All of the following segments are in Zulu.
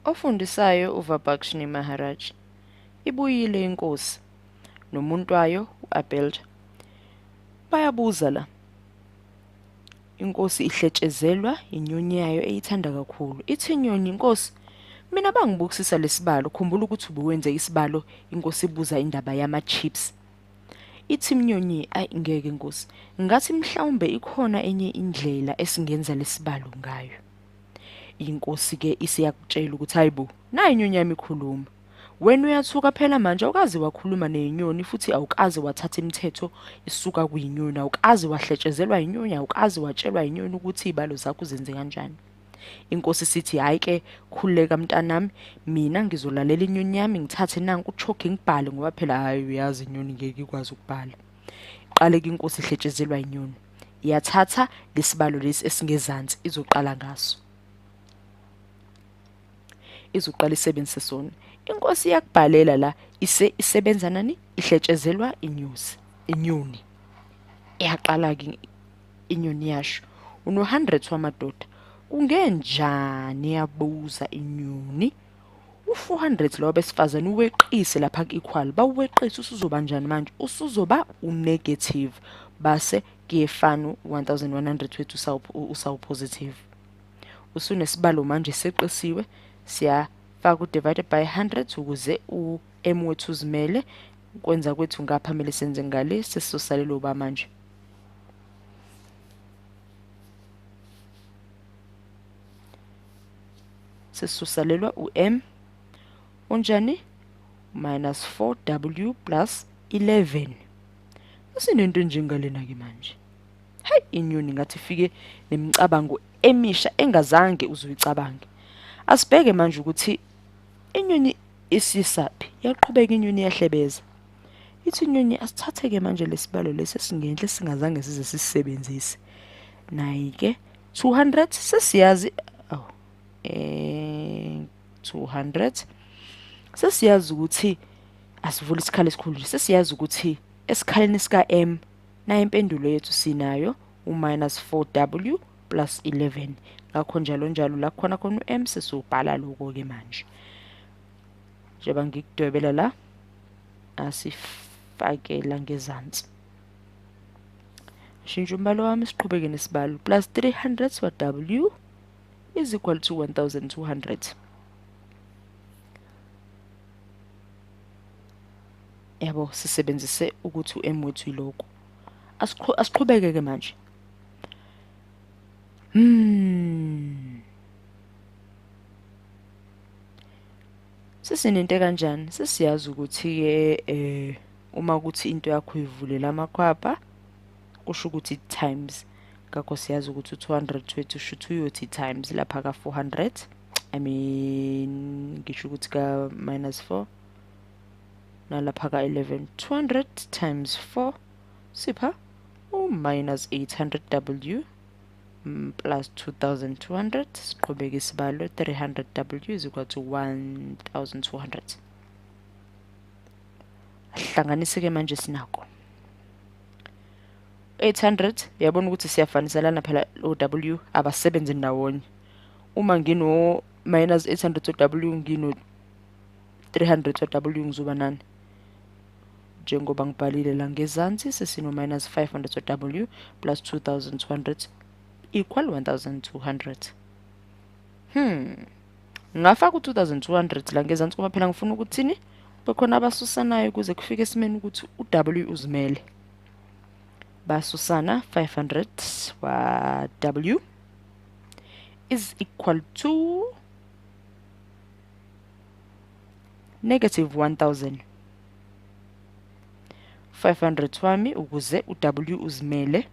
Ofundisayo uVabhakshini Maharaj. Ibuyile inkosi nomuntu wayo u-Abelja. Bayabuza la. Inkosi ihletshezelwa inyoni yayo eyithanda kakhulu. Ithi inyoni, Nkosi, mina bangibukisisa lesibalo, khumbula ukuthi ubuwenze isibalo, inkosi ibuza indaba yama-chips. Ithi inyoni, ayi ngeke nkosi, ngathi mhlawumbe ikhona enye indlela esingenza lesibalo ngayo. Inkosi-ke isiyakutshela ukuthi hayibo, nayi inyoni yami ikhuluma. Wena uyathuka phela manje awukaze wakhuluma neyinyoni futhi awukaze wathatha imithetho isuka kwinyoni, awukaze wahletshezelwa yinyoni, awukaze watshelwa yinyoni ukuthi iy'balo zakho uzenze kanjani. Inkosi sithi hhayi ke khululeka mntanami, mina ngizolalela inyoni yami ngithathe nanku uchoki ngibhale ngoba phela hhayi uyazi inyoni ngeke ikwazi ukubhala. Iqale-ke inkosi ihletshezelwa inyoni. Iyathatha lesibalo lesi esingezansi izoqala ngaso. Izoqala isebenzise sona. Inkosi iyakubhalela la ise isebenza nani? Ihletshezelwa inyosi, inyoni. Iyaqala-ke inyoni yasho. Uno-100 wamadoda. Kungenjani yabuza inyoni. U-400 lawa besifazane uweqise lapha ku-equal bawuweqise usuzoba njani manje usuzoba u-negative base kuyefana u-1100 wethu usawu-positive usunesibalo manje seqisiwe siyafaka u-divided by 100 ukuze u-m wethu uzimele kwenza kwethu ngapha mele senze ngale sesizosalela uba manje Sesizosalelwa u-m unjani? Minus 4w plus 11. Asinento enjengalena-ke manje. Hayi, inyoni ngathi ifike nemicabango emisha engazange uzuyicabange. Asibheke manje ukuthi inyoni isisaphi. Yaqhubeka inyoni yahlebeza. Ithi inyoni asithathe-ke manje lesibalo lesi esingenhla esingazange size sisisebenzise. Nayi-ke 200 sesiyazi oh 200 sesiyazi ukuthi asivule isikhala esikhulu nje sesiyazi ukuthi esikhaleni sika M nayo impendulo yethu sinayo u-minus 4w plus 11 ngakho njalo njalo la khona khona u-m sesiwubhala lokho-ke manje njengoba ngikudwebela la asifakela ngezansi Shintsha umbalo wami siqhubeke nesibalo. Plus 300 wa W is equal to 1200. Yabo sisebenzise ukuthi u-M wethu yiloko. Asiqhubeke ke manje. Sesinento kanjani? Sesiyazi ukuthi-ke eh uma kuthi into yakho uyivulela amakhwapha kusho ukuthi times ngakho siyazi ukuthi u-200 wethu shuthi uyothi times lapha ka-400 I mean ngisho ukuthi ka-minus 4 nalapha ka-11 200 times 4 sipha u-minus 800 w plus 2200 siqhubeka isibalo 300 w is equal to 1200 Hlanganise-ke manje sinako 800 uyabona ukuthi siyafaniselana phela o-w abasebenzi ndawonye uma ngino minus 800 o-w ngino 300 o-w ngizoba nani njengoba ngibhalile la ngezansi sesino minus 500 o-w plus 2200 equal 1200 Ngingafaka u-2200 la ngezansi ngoba phela ngifuna ukuthini kube khona abasusanayo ukuze kufike esimeni ukuthi u-W uzimele. Basusana 500 wa W is equal to negative 1000. 500 wami ukuze u-W uzimele.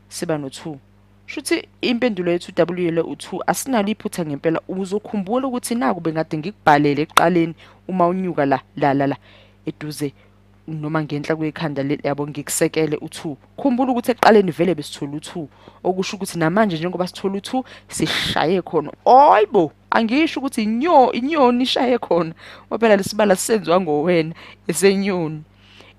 Siba no-2. Shuthi impendulo yethu W le u2 asinalo iphutha ngempela uzokhumbula ukuthi naku bengade ngikubhalele ekuqaleni uma unyuka la la la la eduze noma ngenhla kwekhanda yabo ngikusekele u2 khumbula ukuthi ekuqaleni vele besithola u2 okusho ukuthi namanje njengoba sithola u2 sishaye khona oyibo angisho ukuthi inyo inyoni ishaye khona ngoba phela lesibala sisenziwa ngowena esenyoni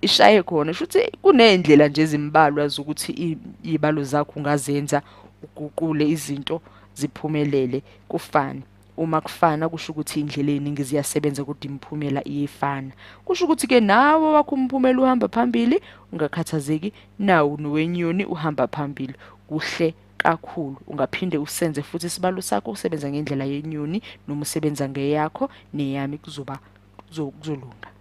ishaye khona shuthi kuney'ndlela nje ezimbalwa zokuthi iy'balo zakho ungazenza uguqule izinto ziphumelele kufane. Uma kufana kusho ukuthi indlela eziningi ziyasebenza kodwa imiphumela iyefana. Kusho ukuthi-ke nawe wakho umphumela uhamba phambili, ungakhathazeki, nawu nowenyoni uhamba phambili. Kuhle kakhulu. Ungaphinde usenze futhi isibalo sakho usebenza ngendlela yenyoni noma usebenza ngeyakho neyami kuzoba kuzolunga.